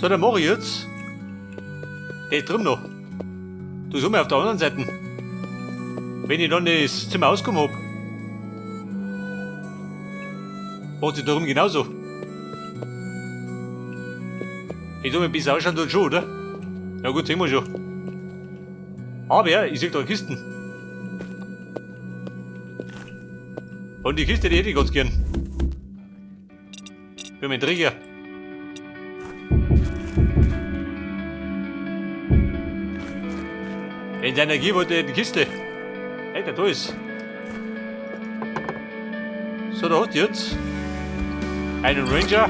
So, dann mach ich jetzt. Der ist drüben noch. Du so mal auf der anderen Seite. Wenn ich dann das Zimmer ausgekommen hab. Macht sich darum genauso. Ich tu mir ein bisschen ausschauen tut schon, oder? Ja gut, sehen wir schon. Aber ich sehe da Kisten. Und die Kiste, die hätte ich ganz gern. Für meinen Träger. Wenn es einer geben wollte, die Kiste. Hey, da ist. So, da hast du jetzt einen Ranger.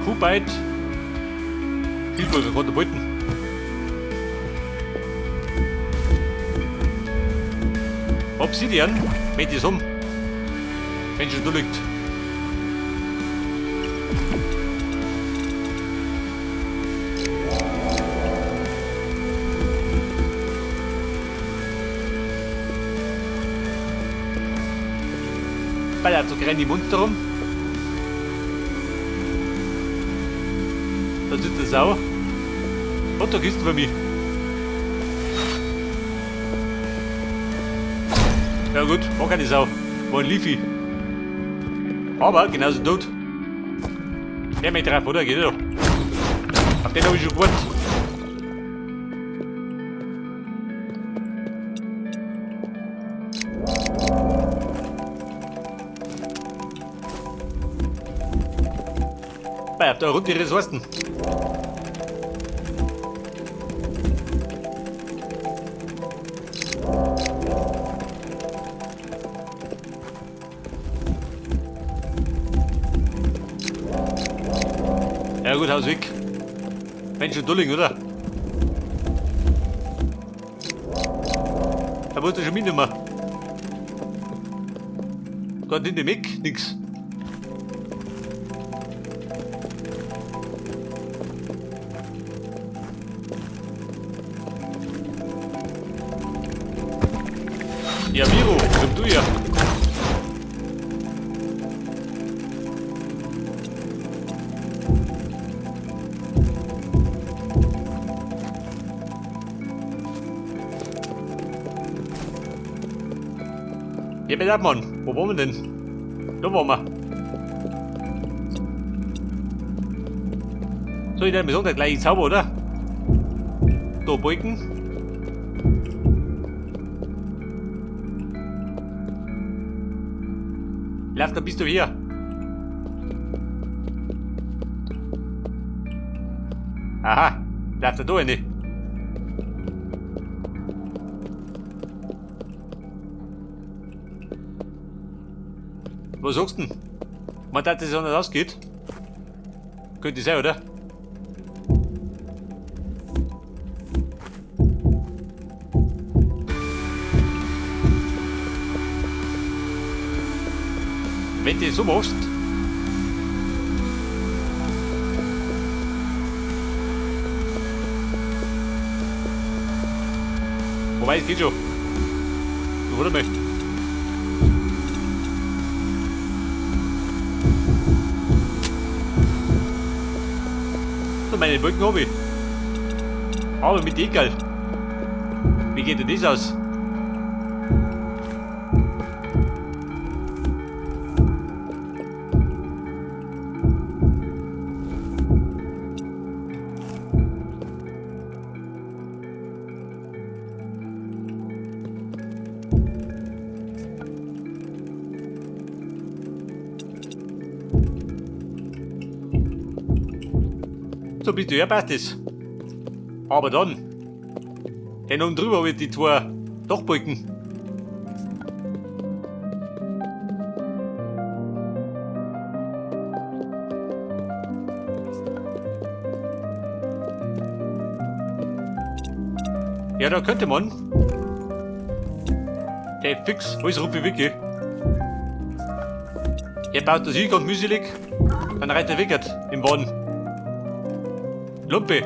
Kubite. Schießpulver, Katapulten. Obsidian, möchte ich es haben. Wenn schon da liegt. Ballert so rennen die Monster rum. Da sitzt eine Sau. Und da Kisten für mich. Ja gut, war keine Sau. War ein Leafy. Aber genauso tot. Der mit drauf, oder? Geht ja doch. Auf den habe ich schon gewartet. Bei, habt ihr rund die Ressourcen. Ja gut, Haus weg. Mensch und Dulling, oder? Da wollte schon mitnehmen. Dort in dem Eck nix. Ja, Miro, komm du her. Ja, bitte, Mann. Wo waren wir denn? Da waren wir. So, ich werde mir sagen, der gleiche Zauber, oder? Da Balken. Lauf, da bist du hier. Aha, lauf da da rein. Was sagst du denn? Man, dass das anders ausgeht? Könnte sein, oder? Wenn du das so machst. Wobei, es geht schon. Du, warte mal. So, meine Brücken habe ich. Aber mit Egal. Wie geht denn das aus? So bist du ja, passt das. Aber dann, den oben drüber mit die zwei Dachbalken. Ja, da könnte man. Der fix, alles rufe wicke. Er baut das hin, ganz mühselig. Dann reiht er weg im Waden. Lumpe.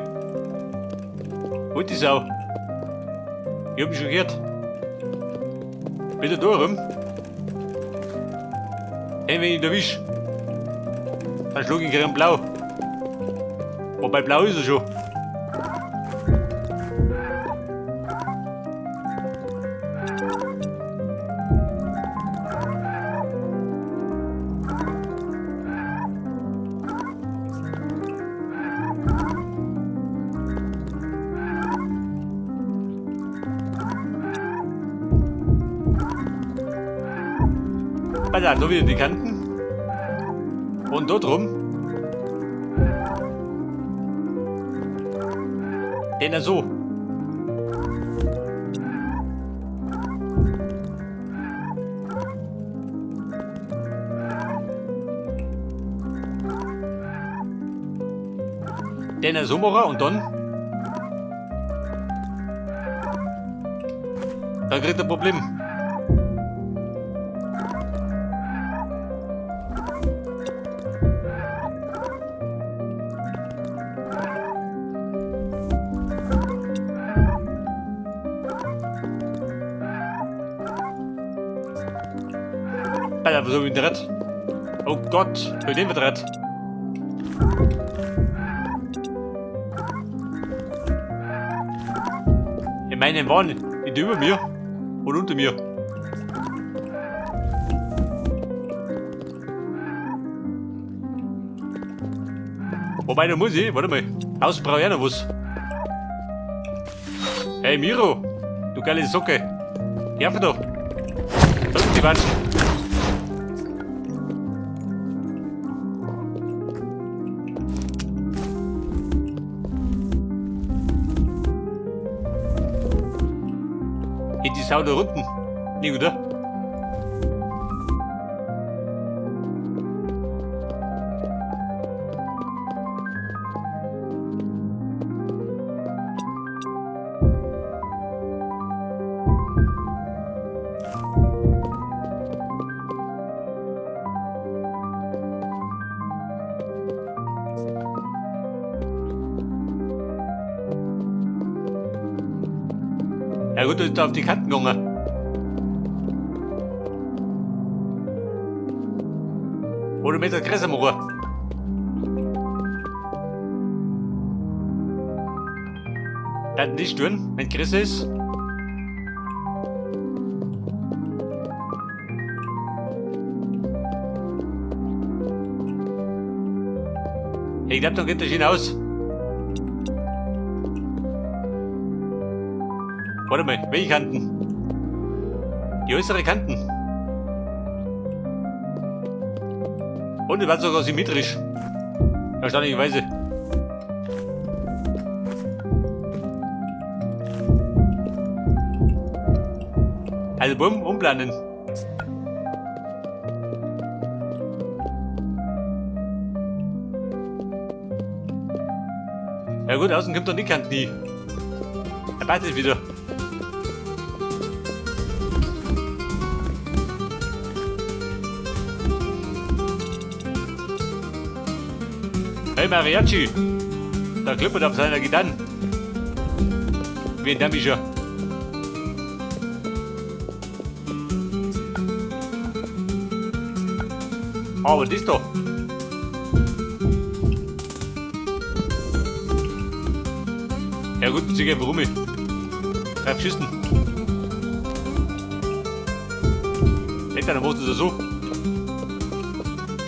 Holt die Sau. Ich hab mich schon gehört. Bitte da rum. Hey, wenn ich ihn erwisch, dann schlug ich ihn blau. Wobei blau ist er schon. Alter, da wieder die Kanten. Und dort rum. Den so. Den so machen und dann. Dann kriegt er ein Problem. Alter, wo soll ich denn Rett? Oh Gott, für den wird Rett. In meinen waren die über mir und unter mir. Wobei, da muss ich, warte mal, außen brauche ich auch noch was. Hey Miro, du geile Socke. Herf doch. Drück die Watschen. Hey, die Sau da unten. Nee, oder? Ja gut, das ist da auf die Kanten gegangen. Oder mit der größer machen. Das nicht tun, wenn größer ist. Ich glaube, dann geht das schön aus. Warte mal, welche Kanten? Die äußere Kanten. Und die war sogar symmetrisch. Erstaunlicherweise. Also bumm, umplanen. Ja gut, außen kommt doch die Kante nie. Er passt jetzt wieder. Hey Mariachi! Da klippert auf seiner Gitarre. Wie ein Damischer. Aber das doch. Ja gut, sicher warum ich. Drauf geschissen. Echt, dann machst du das so.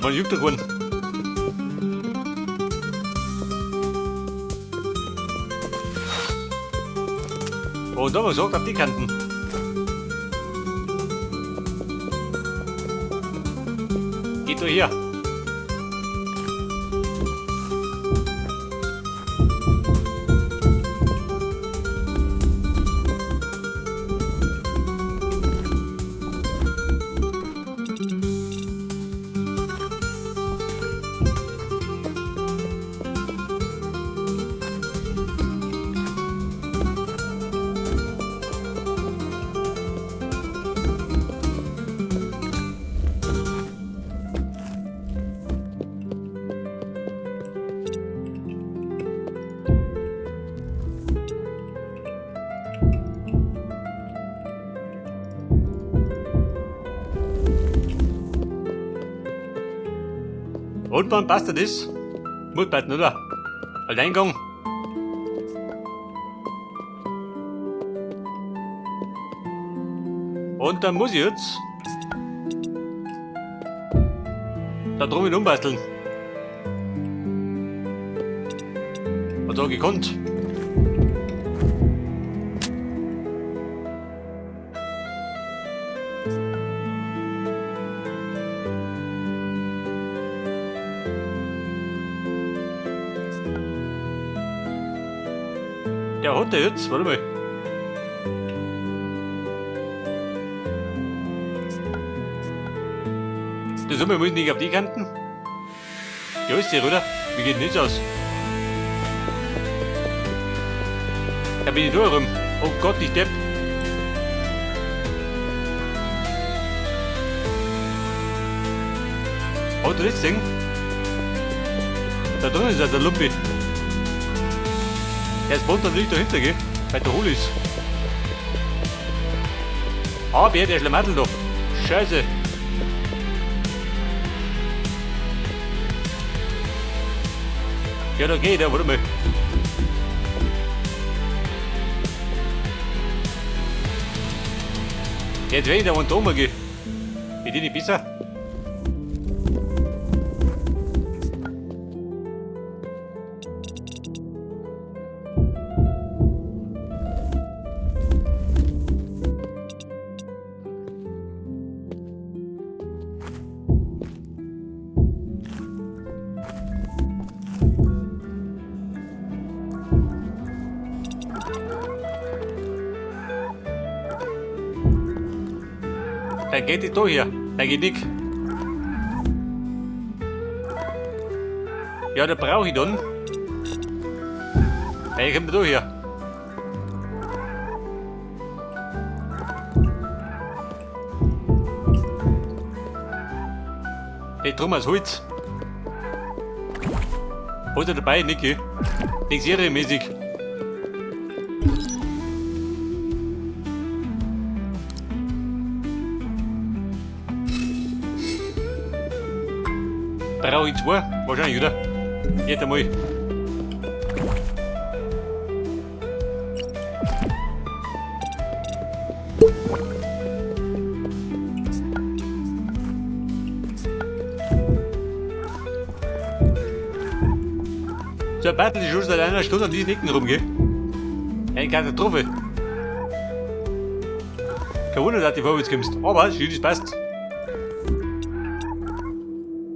Man juckt doch keinen. Oh, da was sagt auf die Kanten. Geht doch her. Und wann passt das? Muss bald, oder? Alleingang. Und dann muss ich jetzt da drüben umbasteln. Und so gekonnt. Der hat der jetzt, warte mal. Das Summe muss ich nicht auf die Kanten. Ja, ist der, oder? Wie geht denn das aus? Da bin ich nur rum. Oh Gott, ich Depp. Oh, du das Ding? Da drin ist ja der Lumpi. Der spawnt natürlich dahinter, gell? Weil der hohl ist. Aber der Schlamassel da. Scheiße. Ja, da geht er, warte mal. Jetzt wenn ich da unten oben gehe. Geht die nicht besser? Dann geht die da hier. Dann geht nicht. Ja, da brauche ich dann. Hey, kommt da hier. Die drum aus Holz. Hat er dabei, Niki? Nicht serienmäßig. Brauche ich zwei? Wahrscheinlich, oder? Jetzt einmal. So, Bartel, ich schon seit einer Stunde an diesen Ecken rum, gell? Eine Katastrophe. Kein Wunder, dass du vorwärts kommst. Aber schön, das passt.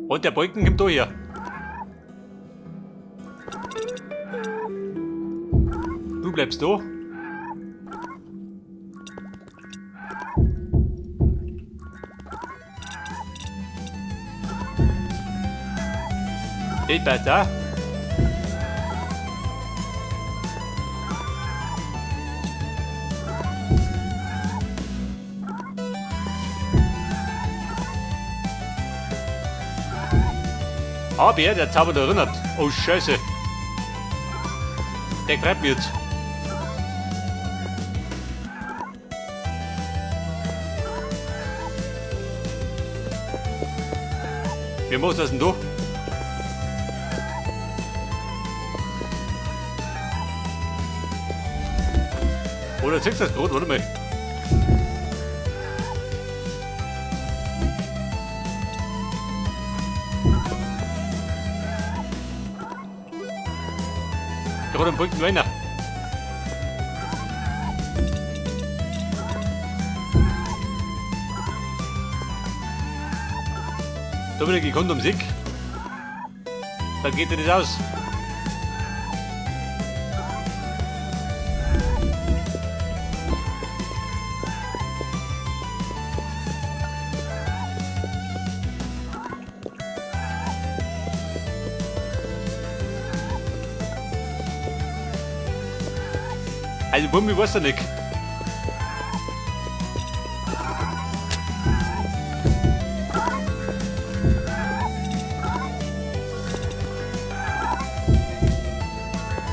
Und der Balken kommt da her. Du bleibst da. Ich bleib da. Aber der Zauber da erinnert. Oh Scheiße. Der greift mich jetzt. Wie machst du das denn da? Oder ziehst du das Brot? Warte mal. Gerade am Brücken weiter. Da bin ich gekonnt um Sieg. Dann geht er nicht aus. Also Bummi weiß er nicht.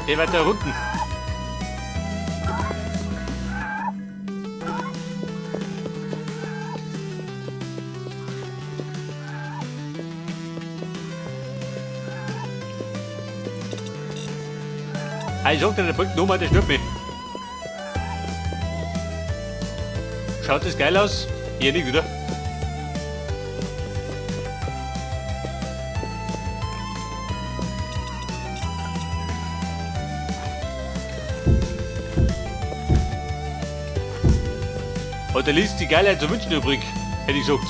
Der weiter unten. Ich sag dir, der bringt nochmal, der stört mich. Schaut das geil aus? Hier nicht, oder? Und da liest die Geilheit zu wünschen übrig, hätte ich gesagt.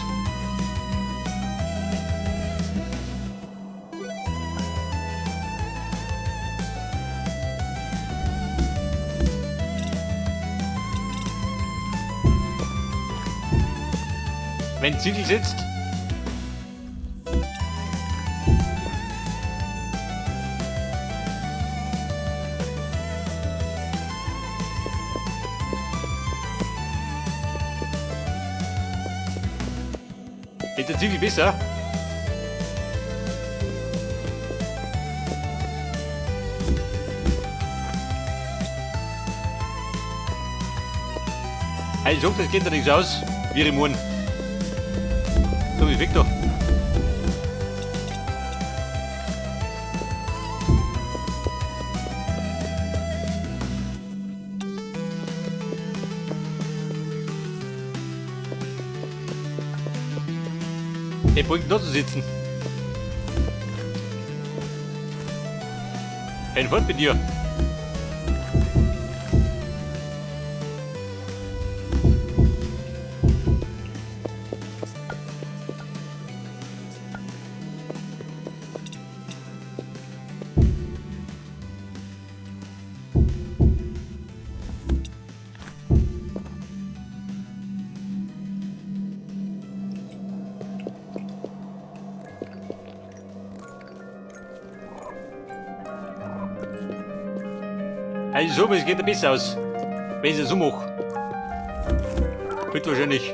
Wenn Ziegel sitzt. Ist der Ziegel besser? Ich sag, das geht da nichts aus. Wir im Mund. So wie Victor. Der bringt nur zu sitzen. Ein Freund mit dir. Also so, es geht besser aus. Wenn ich es so mache. Wird wahrscheinlich.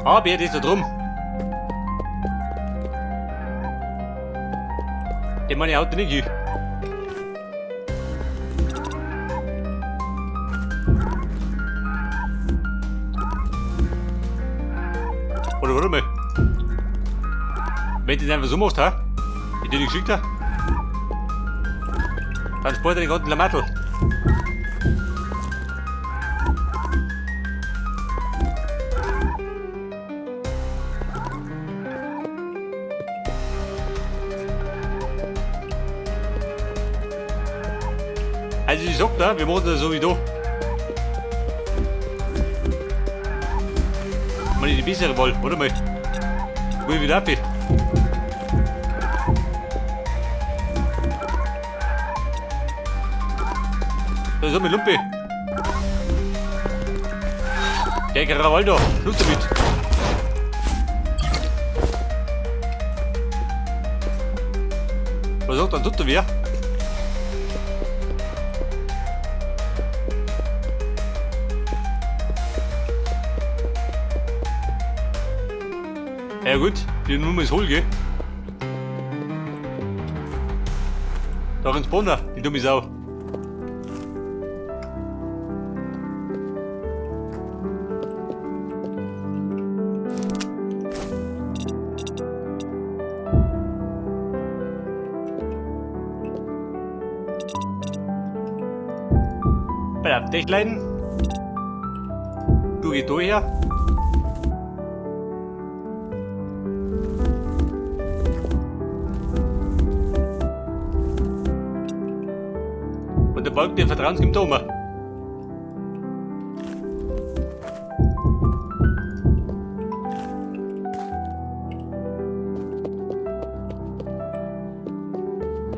Aber das ist da drum. Den meine haut nicht hin. Oder warte mal. Wenn du das einfach so machst, ha? Ich dir die geschickt habe, dann spart er den ganzen Lamattel. Also ich sag da, wir machen das so wie da. Mal die bessere Wahl, warte mal. Wo ich wieder ab? Da ist auch mit Lumpe. Der Krawall da, Schluss damit. Was sagt dann tut der wer? Ja gut, die Nummer ist hohl, gell? Da ins Bonner, die dumme Sau. Bei der Dächlein. Du gehst da her. Und der Balken der Vertrauens kommt da um.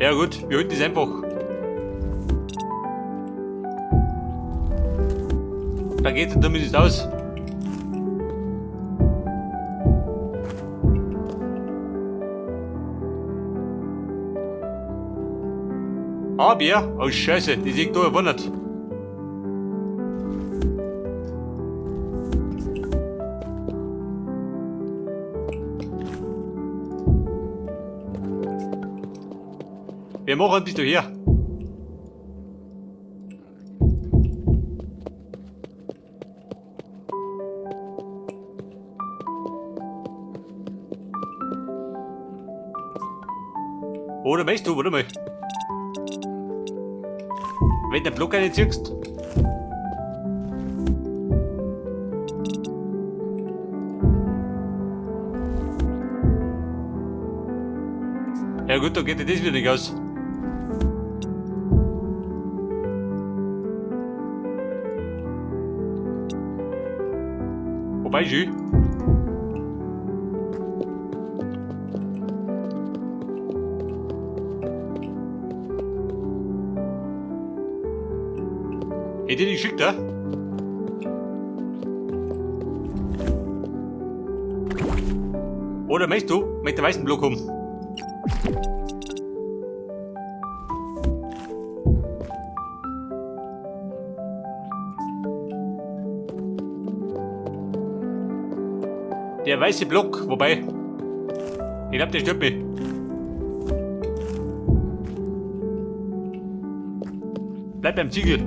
Ja gut, wir halten das einfach. Da geht es zumindest aus. Aber, oh Scheiße, die liegt da wundert. Wer machen bist du hier? Oder möchtest du, warte mal. Wenn du den Block reinziehst. Ja gut, dann geht dir das wieder nicht aus. Wobei, schön. Hätte ich die geschickt, ja? Oder möchtest du mit dem weißen Block kommen? Der weiße Block, wobei, ich glaub, der stört mich. Bleib beim Ziegel.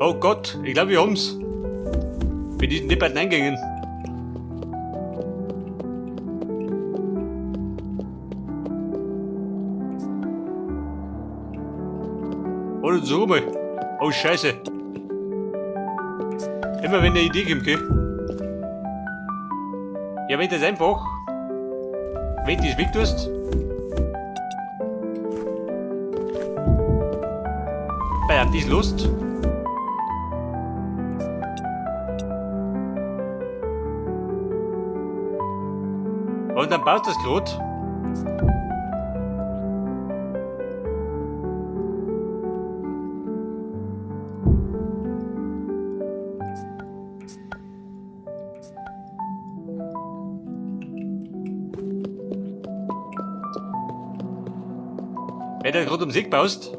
Oh Gott, ich glaub, wir haben's. Mit diesen depperten Eingängen. Oder so mal. Oh Scheiße. Immer wenn eine Idee kommt, gell? Ja, wenn das einfach. Wenn du das wegtust. Bei einem das Lust. Und dann passt das grad. Wenn du grad um Sieg baust.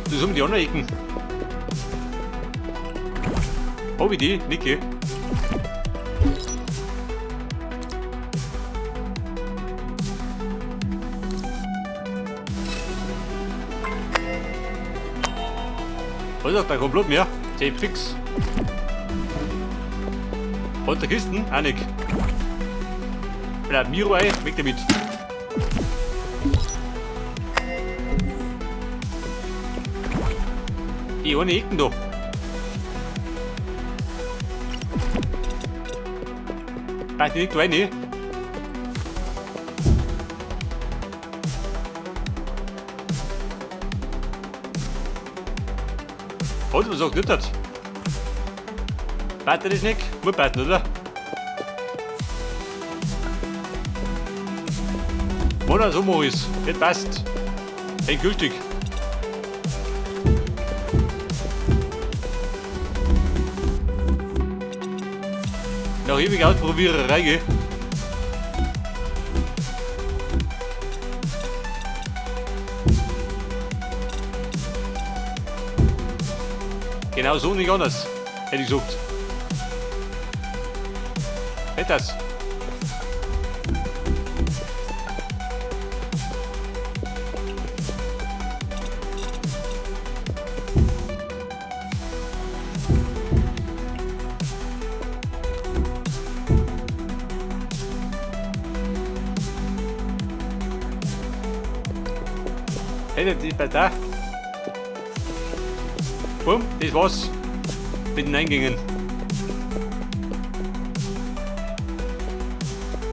Das ist um die anderen Ecken. Hab ich die? Niki. Was ist da kommt mehr? Tape fix. Und der Kisten? Auch nicht. Bleib Miro ein, weg damit. Die ohne Ecken da. Passt nicht rein, ne? Und was sagt nicht das? Passt das nicht? Muss passen, oder? Oder so, Maurice. Das passt. Endgültig. Noch ewig Ausprobiererei, gell? Genau so, nicht anders, hätte ich gesagt. Hätte das. Hey, das ist bei da. Bumm, das war's mit den Eingängen.